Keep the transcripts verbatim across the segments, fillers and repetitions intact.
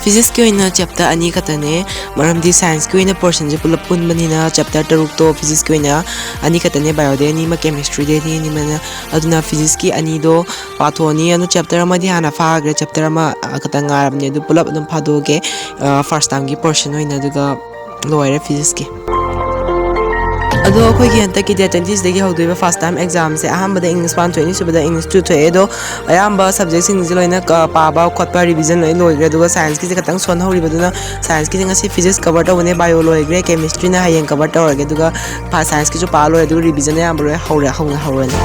Physicsꯀꯤ ꯑꯣꯏꯅ chapter ꯑꯅꯤ ꯈꯛꯇꯅꯦ, ꯃꯔꯝꯗꯤ scienceꯀꯤ ꯑꯣꯏꯅ portionꯁꯦ ꯄꯨꯂꯞ ꯄꯨꯟꯕꯅꯤꯅ chapter ꯇꯔꯨꯛꯇꯣ physicsꯀꯤ ꯑꯣꯏꯅ ꯑꯅꯤ ꯈꯛꯇꯅꯦ, bioꯗꯩ ꯑꯅꯤ ꯑꯃ chemistryꯗꯩ ꯑꯅꯤ ꯑꯅꯤ ꯑꯃꯅ꯫ ꯑꯗꯨꯅ physicsꯀꯤ ꯑꯅꯤꯗꯣ ꯄꯥꯊꯣꯛꯑꯅꯤ꯫ ꯑꯗꯣ chapter ꯑꯃꯗꯤ ꯍꯥꯟꯅ ꯐꯥꯈ꯭ꯔꯦ, chapter ꯑꯃ ꯈꯛꯇꯪ ꯉꯥꯏꯔꯕꯅꯦ꯫ ꯑꯗꯨ ꯄꯨꯂꯞ ꯑꯗꯨꯝ ꯐꯥꯗꯣꯛꯑꯒꯦ, first termꯒꯤ portion ꯑꯣꯏꯅ, ꯑꯗꯨꯒ ꯂꯣꯏꯔꯦ physicsꯀꯤ꯫ ꯑꯗꯣ ꯑꯩꯈꯣꯏꯒꯤ ꯍꯟꯗꯛꯀꯤ date twentyꯁꯤꯗꯒꯤ ꯍꯧꯗꯣꯏꯕ first term examꯁꯦ, ꯑꯍꯥꯟꯕꯗ English one ꯊꯣꯛꯑꯦ, ꯑꯅꯤꯁꯨꯕꯗ English two ꯊꯣꯛꯑꯦ꯫ ꯑꯗꯣ ꯑꯌꯥꯝꯕ subjectꯁꯤꯡꯁꯦ ꯂꯣꯏꯅ ꯀ-, ꯄꯥꯕ ꯈꯣꯠꯄ revision ꯂꯣꯏ ꯂꯣꯏꯈ꯭ꯔꯦ꯫ ꯑꯗꯨꯒ scienceꯀꯤꯁꯦ ꯈꯛꯇꯪ ꯁꯣꯟꯍꯧꯔꯤꯕꯗꯨꯅ, scienceꯀꯤꯁꯦ ꯉꯁꯤ physics cover ꯇꯧꯕꯅꯦ, bio ꯂꯣꯏꯈ꯭ꯔꯦ, chemistryꯅ ꯍꯌꯦꯡ cover ꯇꯧꯔꯒꯦ꯫ ꯑꯗꯨꯒ ꯐ-, scienceꯀꯤꯁꯨ ꯄꯥ ꯂꯣꯏꯔꯦ, ꯑꯗꯨꯒ revision ꯑꯌꯥꯝꯕ ꯂꯣꯏ ꯍꯧꯔꯦ, ꯍꯧꯅ ꯍꯧꯔꯅꯤ꯫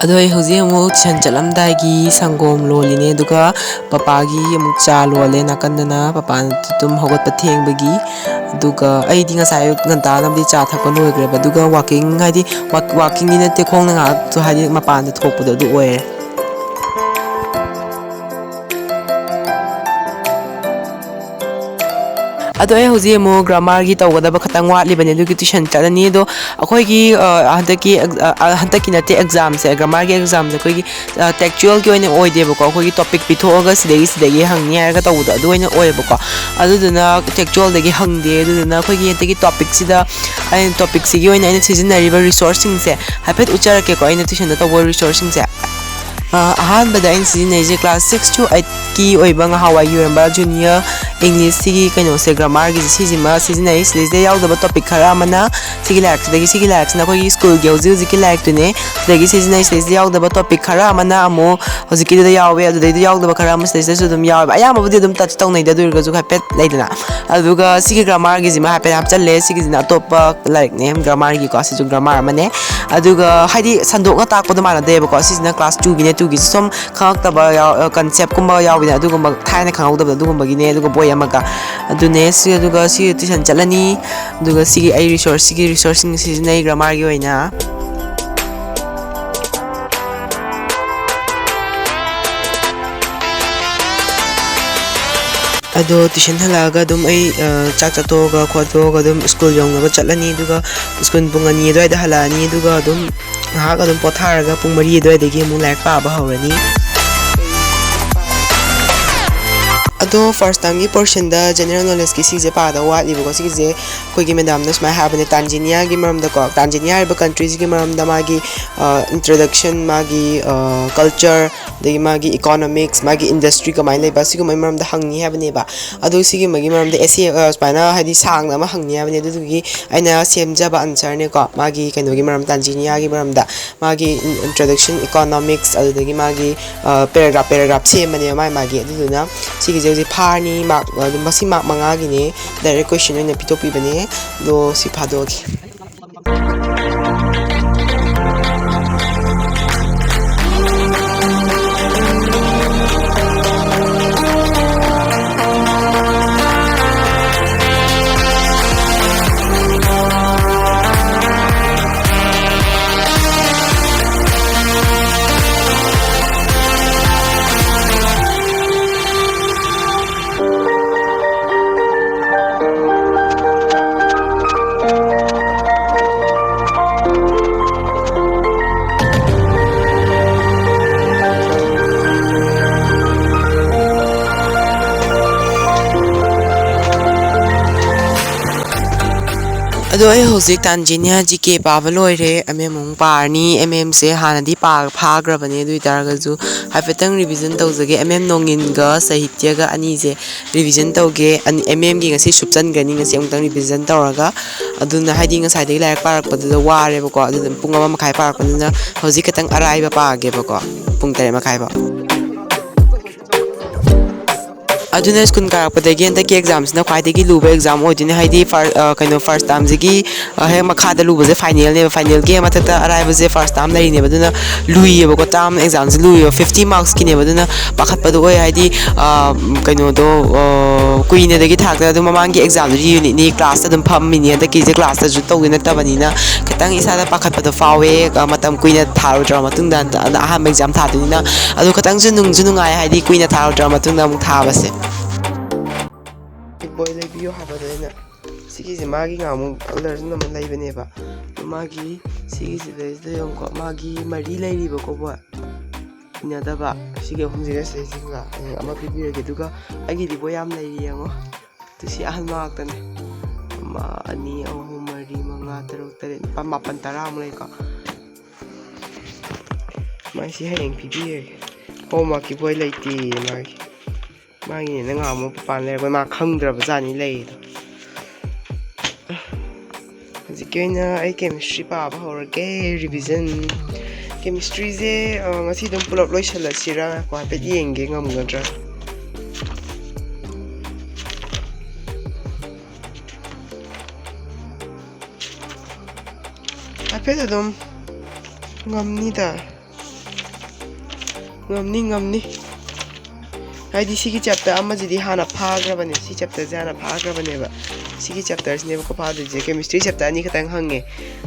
ꯑꯗꯣ ꯑꯩ ꯍꯧꯖꯤꯛ ꯑꯃꯨꯛ tuition ꯆꯠꯂꯝꯗꯥꯏꯒꯤ ꯁꯪꯒꯣꯝ ꯂꯣꯜꯂꯤꯅꯦ, ꯑꯗꯨꯒ ꯄꯄꯥꯒꯤ ꯑꯃꯨꯛ ꯆꯥ ꯂꯣꯜꯂꯦ ꯅꯥꯀꯟꯗꯅ, ꯄꯄꯥꯅ ꯇꯨꯝ ꯍꯧꯒꯠꯄ ꯊꯦꯡꯕꯒꯤ꯫ ꯑꯗꯨꯒ ꯑꯩꯗꯤ ꯉꯁꯥꯏ ꯑꯌꯨꯛ ꯉꯟꯇꯥꯅꯕꯨꯗꯤ ꯆꯥ ꯊꯛꯄ ꯂꯣꯏꯈ꯭ꯔꯦꯕ, ꯑꯗꯨꯒ walking ꯍꯥꯏꯗꯤ ꯋꯥꯛ-, walkingꯗꯤ ꯅꯠꯇꯦ, ꯈꯣꯡꯅ ꯉꯥꯏꯍꯥꯛꯁꯨ ꯍꯥꯏꯗꯤ ꯃꯄꯥꯟꯗ ꯊꯣꯛꯄꯗꯣ ꯑꯗꯨ ꯑꯣꯏꯔꯦ꯫ ꯑꯗꯣ ꯑꯩ ꯍꯧꯖꯤꯛ ꯑꯃꯨꯛ ꯒ꯭ꯔꯥꯃꯥꯔꯒꯤ ꯇꯧꯒꯗꯕ ꯈꯇꯪ ꯋꯥꯠꯂꯤꯕꯅꯦ, ꯑꯗꯨꯒꯤ ꯇ꯭ꯌꯨꯁꯟ ꯆꯠꯂꯅꯤ꯫ ꯑꯗꯣ ꯑꯩꯈꯣꯏꯒꯤ, ꯑ, ꯍꯟꯗꯛꯀꯤ ꯑꯦꯛ-, ꯑ, ꯑ, ꯍꯟꯗꯛꯀꯤ ꯅꯠꯇꯦ, ꯑꯦꯛꯖꯥꯝꯁꯦ, ꯒ꯭ꯔꯥꯃꯥꯔꯒꯤ ꯑꯦꯛꯖꯥꯝꯁꯦ ꯑꯩꯈꯣꯏꯒꯤ, ꯑ, ꯇꯦꯛꯆꯨꯋꯦꯜꯒꯤ ꯑꯣꯏꯅ ꯑꯣꯏꯗꯦꯕꯀꯣ, ꯑꯩꯈꯣꯏꯒꯤ ꯇꯣꯄꯤꯛ ꯄꯤꯊꯣꯛꯑꯒ ꯁꯤꯗꯒꯤ, ꯁꯤꯗꯒꯤ ꯍꯪꯅꯤ ꯍꯥꯏꯔꯒ ꯇꯧꯕꯗꯣ ꯑꯗꯨ ꯑꯣꯏꯅ ꯑꯣꯏꯌꯦꯕꯀꯣ꯫ ꯑꯗꯨꯗꯨꯅ ꯇꯦꯛꯆꯨꯋꯦꯜꯗꯒꯤ ꯍꯪꯗꯦ꯫ ꯑꯗꯨꯗꯨꯅ ꯑꯩꯈꯣꯏꯒꯤ ꯍꯟꯗꯛꯀꯤ ꯇꯣꯄꯤꯛꯁꯤꯗ, ꯑꯩꯅ ꯇꯣꯄꯤꯛꯁꯤꯒꯤ ꯑꯣꯏꯅ ꯑꯩꯅ ꯁꯤꯖꯤꯟꯅꯔꯤꯕ ꯔꯤꯁꯣꯔꯁꯁꯤꯡꯁꯦ ꯍꯥꯏꯐꯦꯠ ꯎꯠꯆꯔꯛꯀꯦꯀꯣ, ꯑꯩꯅ ꯇ꯭ꯌꯨꯁꯟꯗ ꯇꯧꯕ ꯔꯤꯁꯣꯔꯁꯁꯤꯡꯁꯦ꯫ ꯑ, ꯑꯍꯥꯟꯕꯗ ꯑꯩꯅ ꯁꯤꯖꯤꯟꯅꯩꯁꯦ class six to eight ꯀꯤ ꯑꯣꯏꯕ ꯉꯍꯥꯟꯋꯥꯏꯒꯤ ꯑꯣꯏꯔꯝꯕ ꯖꯨꯅꯤꯌꯔ ꯏꯪꯂꯤꯁꯁꯤꯒꯤ ꯀꯩꯅꯣꯁꯦ, ꯒ꯭ꯔꯥꯃꯥꯔꯒꯤꯁꯦ, ꯁꯤꯁꯤꯃ ꯁꯤꯖꯤꯟꯅꯩ꯫ ꯁꯤꯗꯩꯁꯤꯗ ꯌꯥꯎꯗꯕ ꯇꯣꯄꯤꯛ ꯈꯔ ꯑꯃꯅ ꯁꯤꯒꯤ ꯂꯥꯏꯔꯤꯛꯁꯤꯗꯒꯤ, ꯁꯤꯒꯤ ꯂꯥꯏꯔꯤꯛꯁꯤꯅ ꯑꯩꯈꯣꯏꯒꯤ ꯁ꯭ꯀꯨꯜꯒꯤ ꯍꯧꯖꯤꯛ ꯍꯧꯖꯤꯛꯀꯤ ꯂꯥꯏꯔꯤꯛꯇꯨꯅꯦ, ꯁꯤꯗꯒꯤ ꯁꯤꯖꯤꯟꯅꯩ꯫ ꯁꯤꯗꯩꯁꯤꯗ ꯌꯥꯎꯗꯕ ꯇꯣꯄꯤꯛ ꯈꯔ ꯑꯃꯅ ꯑꯃꯨꯛ ꯍꯧꯖꯤꯛꯀꯤꯗꯨꯗ ꯌꯥꯎꯋꯦ, ꯑꯗꯨꯗꯩꯗ ꯌꯥꯎꯗꯕ ꯈꯔ ꯑꯃ ꯁꯤꯗꯩꯁꯤꯗꯁꯨ ꯑꯗꯨꯝ ꯌꯥꯎꯋꯦꯕ꯫ ꯑꯌꯥꯝꯕꯕꯨꯗꯤ ꯑꯗꯨꯝ ꯇꯆ ꯇꯧꯅꯩꯗ, ꯑꯗꯨ ꯑꯣꯏꯔꯒꯁꯨ ꯍꯥꯏꯐꯦꯠ ꯂꯩꯗꯅ꯫ ꯑꯗꯨꯒ ꯁꯤꯒꯤ ꯒ꯭ꯔꯥꯃꯥꯔꯒꯤꯁꯤꯃ ꯍꯥꯏꯐꯦꯠ ꯍꯥꯞꯆꯜꯂꯦ꯫ ꯁꯤꯒꯤꯁꯤꯅ ꯑꯇꯣꯞꯄ ꯂꯥꯏꯔꯤꯛꯅꯦ, ꯒ꯭ꯔꯥꯃꯥꯔꯒꯤꯀꯣ, ꯁꯤꯁꯨ ꯒ꯭ꯔꯥꯃꯥꯔ ꯑꯃꯅꯦ꯫ ꯑꯗꯨꯒ ꯍꯥꯏꯗꯤ ꯁꯟꯗꯣꯛꯅ ꯇꯥꯛꯄꯗꯣ ꯃꯥꯟꯅꯗꯦꯕꯀꯣ꯫ ꯁꯤꯁꯤꯅ class twoꯒꯤꯅꯦ, twoꯒꯤꯁꯨ ꯁꯨꯝ ꯈꯪꯉꯛꯇꯕ ꯌꯥꯎ-, ꯀꯟꯁꯦꯞꯀꯨꯝꯕ ꯌꯥꯎꯋꯤꯗꯅ, ꯑꯗꯨꯒꯨꯝꯕ ꯊꯥꯏꯅ ꯈꯪꯍꯧꯗꯕꯗꯣ ꯑꯗꯨꯒꯨꯝꯕꯒꯤꯅꯦ꯫ ꯑꯗꯨꯒ ꯕꯣꯏ ꯑꯃꯒ ꯑꯗꯨꯅꯦ꯫ ꯁꯤ, ꯑꯗꯨꯒ ꯁꯤ ꯇ꯭ꯌꯨꯁꯟ ꯆꯠꯂꯅꯤ꯫ ꯑꯗꯨꯒ ꯁꯤꯒꯤ ꯑꯩ ꯔꯤꯁꯣꯔꯁ, ꯁꯤꯒꯤ ꯔꯤꯁꯣꯔꯁꯁꯤꯡ ꯁꯤꯖꯤꯟꯅꯩ ꯒ꯭ꯔꯥꯃꯥꯔꯒꯤ ꯑꯣꯏꯅ꯫ ꯑꯗꯣ ꯇ꯭ꯌꯨꯁꯟ ꯍꯜꯂꯛꯑꯒ ꯑꯗꯨꯝ ꯑꯩ, ꯑ, ꯆꯥꯛ ꯆꯥꯊꯣꯛꯑꯒ ꯈꯣꯠꯇꯣꯛꯑꯒ ꯑꯗꯨꯝ ꯁ꯭ꯀꯨꯜ ꯌꯧꯅꯕ ꯆꯠꯂꯅꯤ꯫ ꯑꯗꯨꯒ ꯁ꯭ꯀꯨꯜ ꯄꯨꯡ ꯑꯅꯤ ꯑꯗꯨꯋꯥꯏꯗ ꯍꯜꯂꯛꯑꯅꯤ꯫ ꯑꯗꯨꯒ ꯑꯗꯨꯝ ꯉꯥꯏꯍꯥꯛ ꯑꯗꯨꯝ ꯄꯣꯊꯥꯔꯒ ꯄꯨꯡ ꯃꯔꯤ ꯑꯗꯨꯋꯥꯏꯗꯒꯤ ꯑꯃꯨꯛ ꯂꯥꯏꯔꯤꯛ ꯄꯥꯕ ꯍꯧꯔꯅꯤ꯫ ꯑꯗꯣ first termꯒꯤ portionꯗ general knowledgeꯀꯤ ꯁꯤꯁꯦ ꯄꯥꯗꯧ ꯋꯥꯠꯂꯤꯕꯀꯣ꯫ ꯁꯤꯒꯤꯁꯦ ꯑꯩꯈꯣꯏꯒꯤ ꯃꯦꯗꯥꯝꯅ ꯁꯨꯃꯥꯏꯅ ꯍꯥꯏꯕꯅꯦ, ꯇꯥꯟꯖꯤꯅꯤꯌꯥꯒꯤ ꯃꯔꯝꯗꯀꯣ, ꯇꯥꯟꯖꯤꯅꯤꯌꯥ ꯍꯥꯏꯔꯤꯕ countryꯁꯤꯒꯤ ꯃꯔꯝꯗ, ꯃꯥꯒꯤ, ꯑ, introduction, ꯃꯥꯒꯤ, ꯑ, culture, ꯑꯗꯒꯤ ꯃꯥꯒꯤ economics, ꯃꯥꯒꯤ industry ꯀꯃꯥꯏꯅ ꯂꯩꯕ, ꯁꯤꯒꯨꯝꯕꯒꯤ ꯃꯔꯝꯗ ꯍꯪꯅꯤ ꯍꯥꯏꯕꯅꯦꯕ꯫ ꯑꯗꯨ ꯁꯤꯒꯨꯝꯕꯒꯤ ꯃꯔꯝꯗ essay, ꯑ, ꯁꯨꯃꯥꯏꯅ ꯍꯥꯏꯗꯤ ꯁꯥꯡꯅ ꯑꯃ ꯍꯪꯅꯤ ꯍꯥꯏꯕꯅꯦ꯫ ꯑꯗꯨꯗꯨꯒꯤ ꯑꯩꯅ ꯁꯦꯝꯖꯕ answerꯅꯦꯀꯣ, ꯃꯥꯒꯤ ꯀꯩꯅꯣꯒꯤ ꯃꯔꯝ, ꯇꯥꯟꯖꯤꯅꯤꯌꯥꯒꯤ ꯃꯔꯝꯗ꯫ ꯃꯥꯒꯤ introduction, economics, ꯑꯗꯨꯗꯒꯤ ꯃꯥꯒꯤ, ꯑ, paragraph, paragraph ꯁꯦꯝꯕꯅꯦꯕ ꯃꯥꯏ ꯃꯥꯒꯤ꯫ ꯑꯗꯨꯗꯨꯅ ꯁꯤꯒꯤꯁꯦ ꯍꯧꯖꯤꯛ ꯐꯥꯔꯅꯤ, mark, ꯑꯗꯨꯝ ꯃꯁꯤ mark ꯃꯉꯥꯒꯤꯅꯦ, direct question ꯑꯣꯏꯅ ꯄꯤꯊꯣꯛꯄꯤꯕꯅꯦ꯫ ꯑꯗꯣ ꯁꯤ ꯐꯥꯗꯣꯛꯑꯒꯦ꯫ ꯑꯗꯣ ꯑꯩ ꯍꯧꯖꯤꯛ ꯇꯥꯟꯖꯤꯅꯤꯌꯥ ꯖꯤ ꯀꯦ ꯄꯥꯕ ꯂꯣꯏꯔꯦ꯫ ꯑꯦꯝ ꯑꯦꯝ ꯑꯃꯨꯛ ꯄꯥꯔꯅꯤ꯫ ꯑꯦꯝ ꯑꯦꯝꯁꯦ ꯍꯥꯟꯅꯗꯤ ꯄꯥ ꯐꯥꯈ꯭ꯔꯕꯅꯦ, ꯑꯗꯨ ꯑꯣꯏ ꯇꯥꯔꯒꯁꯨ ꯍꯥꯏꯐꯦꯠꯇꯪ ꯔꯤꯚꯤꯖꯟ ꯇꯧꯖꯒꯦ꯫ ꯑꯦꯝ ꯑꯦꯝ ꯅꯣꯡꯏꯟꯒ ꯁꯥꯍꯤꯇ꯭ꯌꯒ ꯑꯅꯤꯁꯦ ꯔꯤꯚꯤꯖꯟ ꯇꯧꯒꯦ꯫ ꯑꯦꯝ ꯑꯦꯝꯒꯤ ꯉꯁꯤ ꯁꯨꯞꯆꯟꯒꯅꯤ, ꯉꯁꯤ ꯑꯃꯨꯛꯇꯪ ꯔꯤꯚꯤꯖꯟ ꯇꯧꯔꯒ꯫ ꯑꯗꯨꯅ ꯍꯥꯏꯗꯤ ꯉꯁꯥꯏꯗꯒꯤ ꯂꯥꯏꯔꯤꯛ ꯄꯥꯔꯛꯄꯗꯨꯗ ꯋꯥꯔꯦꯕꯀꯣ, ꯑꯗꯨꯅ ꯄꯨꯡ ꯑꯃ ꯃꯈꯥꯏ ꯄꯥꯔꯛꯄꯅꯤꯅ ꯍꯧꯖꯤꯛ ꯈꯤꯇꯪ ꯑꯔꯥꯏꯕ ꯄꯥꯒꯦꯕꯀꯣ, ꯄꯨꯡ ꯇꯔꯦꯠ ꯃꯈꯥꯏꯐꯥꯎ꯫ ꯑꯗꯨꯅ ꯁ꯭ꯀꯨꯜ ꯀꯥꯔꯛꯄꯗꯒꯤ ꯍꯟꯗꯛꯀꯤ ꯑꯦꯛꯖꯥꯝꯁꯤꯅ ꯈ꯭ꯋꯥꯏꯗꯒꯤ ꯂꯨꯕ ꯑꯦꯛꯖꯥꯝ ꯑꯣꯏꯗꯣꯏꯅꯦ꯫ ꯍꯥꯏꯗꯤ ꯐꯥꯔ-, ꯑ, ꯀꯩꯅꯣ, ꯐꯥꯔꯁ ꯇꯥꯔꯝꯁꯤꯒꯤ, ꯑ, ꯍꯦꯛ ꯃꯈꯥꯗ ꯂꯨꯕꯁꯦ ꯐꯥꯏꯅꯦꯜꯅꯦꯕ꯫ ꯐꯥꯏꯅꯦꯜꯒꯤ ꯃꯊꯛꯇ ꯑꯔꯥꯏꯕꯁꯦ ꯐꯥꯔꯁ ꯇꯥꯔꯝ ꯂꯩꯔꯤꯅꯦꯕ꯫ ꯑꯗꯨꯅ ꯂꯨꯏꯌꯦꯕꯀꯣ, ꯇꯥꯔꯝ ꯑꯦꯛꯖꯥꯝꯁꯦ ꯂꯨꯏꯌꯦꯕ꯫ ꯐꯤꯐꯇꯤ ꯃꯥꯔꯛꯁꯀꯤꯅꯦꯕ꯫ ꯑꯗꯨꯅ ꯄꯥꯈꯠꯄꯗꯣ ꯑꯣꯏ꯫ ꯍꯥꯏꯗꯤ, ꯑ, ꯀꯩꯅꯣꯗꯣ, ꯑ, ꯀꯨꯏꯅꯗꯒꯤ ꯊꯥꯔꯛꯇꯅ ꯑꯗꯨꯝ ꯃꯃꯥꯡꯒꯤ ꯑꯦꯛꯖꯥꯝꯗꯨꯗꯤ ꯌꯨꯅꯤꯠꯅꯤ, ꯀ꯭ꯂꯥꯁꯇ ꯑꯗꯨꯝ ꯐꯝꯃꯤꯅꯤ꯫ ꯍꯟꯗꯛꯀꯤꯁꯦ ꯀ꯭ꯂꯥꯁꯇꯁꯨ ꯇꯧꯗꯣꯏ ꯅꯠꯇꯕꯅꯤꯅ ꯈꯤꯇꯪ ꯏꯁꯥꯗ ꯄꯥꯈꯠꯄꯗꯣ ꯐꯥꯎꯋꯦ꯫ ꯑ, ꯃꯇꯝ ꯀꯨꯏꯅ ꯊꯥꯔꯨꯗ꯭ꯔꯕ ꯃꯇꯨꯡꯗ ꯍꯟꯗꯛ ꯑꯍꯥꯟꯕ ꯑꯦꯛꯖꯥꯝ ꯊꯥꯗꯣꯏꯅꯤꯅ꯫ ꯑꯗꯨ ꯈꯤꯇꯪꯁꯨ ꯅꯨꯡꯁꯨ ꯅꯨꯡꯉꯥꯏ, ꯍꯥꯏꯗꯤ ꯀꯨꯏꯅ ꯊꯥꯔꯨꯗ꯭ꯔꯕ ꯃꯇꯨꯡꯗ ꯑꯃꯨꯛ ꯊꯥꯕꯁꯦ꯫ ꯕꯣꯏ ꯂꯩꯕꯤꯌꯨ ꯍꯥꯏꯕꯗꯣ ꯑꯩꯅ ꯁꯤꯒꯤꯁꯦ ꯃꯥꯒꯤ ꯉꯍꯥꯟꯃꯨꯛ ꯀꯂꯔꯁꯤꯡ ꯑꯃ ꯂꯩꯕꯅꯦꯕ꯫ ꯑꯗꯣ ꯃꯥꯒꯤ ꯁꯤꯒꯤꯁꯤꯗꯩꯁꯤꯗ ꯌꯦꯡꯉꯨꯀꯣ, ꯃꯥꯒꯤ ꯃꯔꯤ ꯂꯩꯔꯤꯕꯀꯣ ꯕꯣꯏ꯫ ꯏꯟꯅꯗꯕ ꯁꯤꯒꯤ ꯑꯍꯨꯝꯁꯤꯒ ꯁꯤꯗꯩꯁꯤꯒ ꯑꯃ ꯄꯤꯕꯤꯔꯒꯦ꯫ ꯑꯗꯨꯒ ꯑꯩꯒꯤꯗꯤ ꯕꯣꯏ ꯌꯥꯝ ꯂꯩꯔꯤ, ꯌꯦꯡꯉꯣ꯫ ꯑꯗꯨ ꯁꯤ ꯑꯍꯟꯕ ꯉꯥꯛꯇꯅꯦ꯫ ꯑꯃ, ꯑꯅꯤ, ꯑꯍꯨꯝ, ꯃꯔꯤ, ꯃꯉꯥ, ꯇꯔꯨꯛ, ꯇꯔꯦꯠ, ꯅꯤꯄꯥꯜ, ꯃꯥꯄꯜ, ꯇꯔꯥꯃꯨꯛ ꯂꯩꯀꯣ꯫ ꯃꯥꯏꯁꯤ ꯍꯌꯦꯡ ꯄꯤꯕꯤꯔꯒꯦ꯫ ꯍꯣꯝꯋꯥꯛꯀꯤ ꯕꯣꯏ ꯂꯩꯇꯦꯌꯦ ꯃꯥꯒꯤ꯫ ꯃꯥꯒꯤꯅꯦꯅ ꯉꯍꯥꯟꯃꯨꯛ ꯄꯥꯟ ꯂꯩꯔꯛꯄ, ꯃꯥ ꯈꯪꯗ꯭ꯔꯕꯖꯥꯠꯅꯤ ꯂꯩꯔꯤꯗꯣ꯫ ꯍꯧꯖꯤꯛꯀꯤ ꯑꯣꯏꯅ ꯑꯩ ꯀꯦꯃꯤꯁꯇ꯭ꯔꯤ ꯄꯥꯕ ꯍꯧꯔꯒꯦ, ꯔꯤꯚꯤꯖꯟ꯫ ꯀꯦꯃꯤꯁꯇ꯭ꯔꯤꯁꯦ, ꯑ, ꯉꯁꯤ ꯑꯗꯨꯝ ꯄꯨꯂꯞ ꯂꯣꯏꯁꯤꯜꯂꯁꯤꯔꯥ? ꯉꯥꯏꯈꯣ, ꯍꯥꯏꯐꯦꯠ ꯌꯦꯡꯒꯦ ꯉꯝꯒꯗ꯭ꯔꯥ꯫ ꯍꯥꯏꯐꯦꯠ ꯑꯗꯨꯝ ꯉꯝꯅꯤꯗ꯫ ꯉꯝꯅꯤ, ꯉꯝꯅꯤ꯫ ꯍꯥꯏꯗꯤ ꯁꯤꯒꯤ ꯆꯦꯞꯇꯔ ꯑꯃꯁꯤꯗꯤ ꯍꯥꯟꯅ ꯐꯥꯈ꯭ꯔꯕꯅꯦ, ꯁꯤ ꯆꯦꯞꯇꯔꯁꯦ ꯍꯥꯟꯅ ꯐꯥꯈ꯭ꯔꯕꯅꯦꯕ꯫ ꯁꯤꯒꯤ ꯆꯦꯞꯇꯔꯁꯤꯅꯦꯕꯀꯣ ꯐꯥꯗꯣꯏꯁꯦ, ꯀꯦꯃꯤꯁꯇ꯭ꯔꯤ ꯆꯦꯞꯇꯔ ꯑꯅꯤ ꯈꯛꯇꯪ ꯍꯪꯉꯦ꯫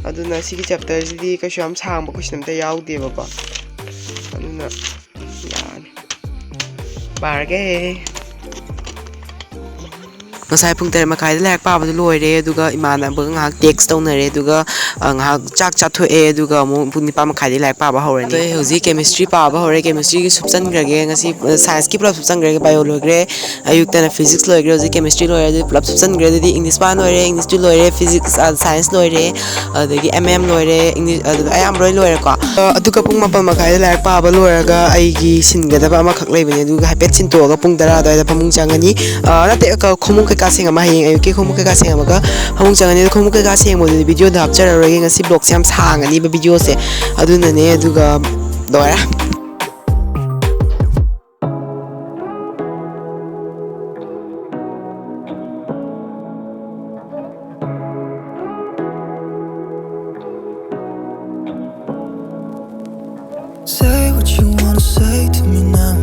ꯑꯗꯨꯅ ꯁꯤꯒꯤ ꯆꯦꯞꯇꯔꯁꯤꯗꯤ ꯀꯩꯁꯨ ꯌꯥꯝ ꯁꯥꯡꯕ ꯀꯣꯏꯁꯟ ꯑꯝꯇ ꯌꯥꯎꯗꯦꯕꯀꯣ꯫ ꯑꯗꯨꯅ ꯌꯥꯔꯅꯤ꯫ ꯄꯥꯔꯒꯦ꯫ ꯉꯁꯥꯏ ꯄꯨꯡ ꯇꯔꯦꯠ ꯃꯈꯥꯏꯗ ꯂꯥꯏꯔꯤꯛ ꯄꯥꯕꯗꯨ ꯂꯣꯏꯔꯦ, ꯑꯗꯨꯒ ꯏꯃꯥꯟꯅꯕꯒ ꯉꯥꯏꯍꯥꯛ ꯇꯦꯛꯁ ꯇꯧꯅꯔꯦ, ꯑꯗꯨꯒ ꯑ, ꯉꯥꯏꯍꯥꯛ ꯆꯥꯛ ꯆꯥꯊꯣꯛꯑꯦ, ꯑꯗꯨꯒ ꯑꯃꯨꯛ ꯄꯨꯡ ꯅꯤꯄꯥꯟ ꯃꯈꯥꯏꯗ ꯂꯥꯏꯔꯤꯛ ꯄꯥꯕ ꯍꯧꯔꯅꯤ꯫ ꯑꯗꯣ ꯑꯩ ꯍꯧꯖꯤꯛ ꯀꯦꯃꯤꯁꯇ꯭ꯔꯤ ꯄꯥꯕ ꯍꯧꯔꯦ꯫ ꯀꯦꯃꯤꯁꯇ꯭ꯔꯤꯒꯤ ꯁꯨꯞꯆꯟꯈ꯭ꯔꯒꯦ ꯉꯁꯤ꯫ ꯁꯥꯏꯟꯁꯀꯤ ꯄꯨꯂꯞ ꯁꯨꯞꯆꯟꯈ꯭ꯔꯒꯦ, ꯕꯥꯏꯑꯣ ꯂꯣꯏꯈ꯭ꯔꯦ, ꯑꯌꯨꯛꯇꯅ ꯐꯤꯖꯤꯛꯁ ꯂꯣꯏꯈ꯭ꯔꯦ, ꯍꯧꯖꯤꯛ ꯀꯦꯃꯤꯁꯇ꯭ꯔꯤ ꯂꯣꯏꯔꯦ꯫ ꯑꯗꯨꯗꯤ ꯏꯪꯂꯤꯁ ꯄꯥꯟ ꯂꯣꯏꯔꯦ, ꯏꯪꯂꯤꯁꯇꯤ ꯂꯣꯏꯔꯦ, ꯐꯤꯖꯤꯛꯁ, ꯑ, ꯁꯥꯏꯟꯁ ꯂꯣꯏꯔꯦ, ꯑꯗꯨꯗꯒꯤ ꯑꯦꯝ ꯑꯦꯝ ꯂꯣꯏꯔꯦ, ꯏꯪꯂꯤꯁ, ꯑꯗꯨ ꯑꯌꯥꯝꯕ ꯂꯣꯏ ꯂꯣꯏꯔꯦꯀꯣ꯫ ꯑ, ꯑꯗꯨꯒ ꯄꯨꯡ ꯃꯥꯄꯟ ꯃꯈꯥꯏꯗ ꯂꯥꯏꯔꯤꯛ ꯄꯥꯕ ꯂꯣꯏꯔꯒ ꯑꯩꯒꯤ ꯁꯤꯟꯒꯗꯕ ꯑꯃꯈꯛ ꯂꯩꯕꯅꯦ, ꯑꯗꯨꯒ ꯍꯥꯏꯐꯦꯠ ꯁꯤꯟꯇꯣꯛꯑꯒ ꯄꯨꯡ ꯇꯔꯥ ꯑꯗꯨꯋꯥꯏꯗ ꯐꯃꯨꯡ ꯆꯪꯉꯅꯤ꯫ ꯑ, ꯅꯠꯇꯦ, ꯀ-, ꯈꯣꯡꯎꯞ ꯀꯩꯀꯥ ꯁꯦꯡꯉꯝꯃ, ꯍꯌꯦꯡ ꯑꯌꯨꯛꯀꯤ ꯈꯣꯡꯎꯞ ꯀꯩꯀꯥ ꯁꯦꯡꯉꯝꯃꯒ ꯐꯃꯨꯡ ꯆꯪꯉꯅꯤ꯫ ꯑꯗꯣ ꯈꯣꯡꯎꯞ ꯀꯩꯀꯥ ꯁꯦꯡꯕꯗꯨꯗꯤ ꯚꯤꯗꯤꯑꯣꯗ ꯍꯥꯞꯆꯔꯔꯣꯏꯒꯦ, ꯉꯁꯤ ꯕ꯭ꯂꯣꯛꯁꯦ ꯌꯥꯝ ꯁꯥꯡꯉꯅꯤꯕ ꯚꯤꯗꯤꯑꯣꯁꯦ, ꯑꯗꯨꯅꯅꯦ꯫ ꯑꯗꯨꯒ ꯂꯣꯏꯔꯦ꯫ Say what you wanna say to me now.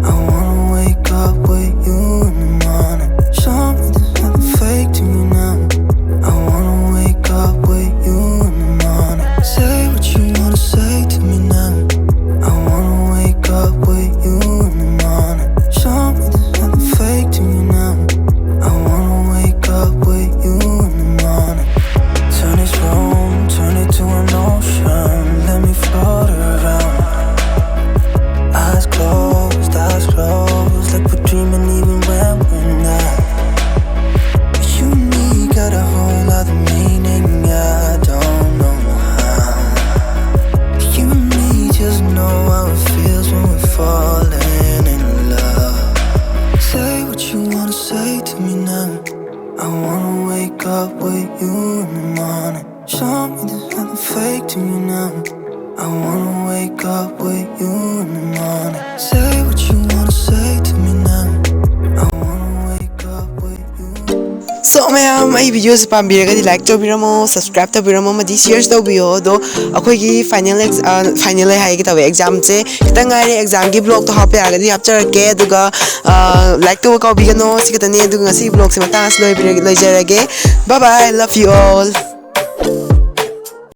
I wanna wake up with you in the morning. Show me there's nothing fake to me now. I wanna wake up with you in the morning. Say what you wanna say to me now. I wanna wake up with you in the morning. Show me there's nothing fake to me now. I wanna wake up with you in the morning. Turn this room, turn it to an ocean. Let me float around. Eyes closed, eyes closed, like we're dreaming even when we're not. You and me got a whole lot of meaning, I don't know how. You and me just know how it feels when we're falling in love. Say what you wanna say to me now. I wanna wake up with you in the morning. Show me there's nothing fake to me now. I wanna wake up with you in the morning. Say what you wanna say to me now. I wanna wake up with you. So, ꯃꯌꯥꯝ, ꯑꯩ ꯚꯤꯗꯤꯑꯣꯁꯦ ꯄꯥꯝꯕꯤꯔꯒꯗꯤ like ꯇꯧꯕꯤꯔꯝꯃꯣ, subscribe ꯇꯧꯕꯤꯔꯝꯃꯣ, ꯑꯃꯗꯤ ꯁꯤꯌꯔꯁ ꯇꯧꯕꯤꯌꯣ꯫ ꯑꯗꯣ ꯑꯩꯈꯣꯏꯒꯤ final X-, ꯑ, ꯐꯥꯏꯅꯦꯜ ꯑꯩ ꯍꯥꯏꯒꯦ ꯇꯧꯋꯦ, ꯑꯦꯛꯖꯥꯝꯁꯦ ꯈꯤꯇꯪ ꯉꯥꯏꯔꯦ꯫ ꯑꯦꯛꯖꯥꯝꯒꯤ ꯕ꯭ꯂꯣꯛꯇꯣ ꯍꯥꯞꯄ ꯌꯥꯔꯒꯗꯤ ꯍꯥꯞꯆꯔꯛꯀꯦ꯫ ꯑꯗꯨꯒ, ꯑ, ꯂꯥꯏꯛ ꯇꯧꯕ ꯀꯥꯎꯕꯤꯒꯅꯣ꯫ ꯁꯤ ꯈꯛꯇꯅꯦ꯫ ꯑꯗꯨꯒ ꯉꯁꯤꯒꯤ ꯕ꯭ꯂꯣꯛꯁꯦ ꯃꯇꯥꯡ ꯑꯁꯤ ꯂꯣꯏꯕꯤꯔꯒꯦ-, ꯂꯣꯏꯖꯔꯒꯦ꯫ Bye bye, love you all.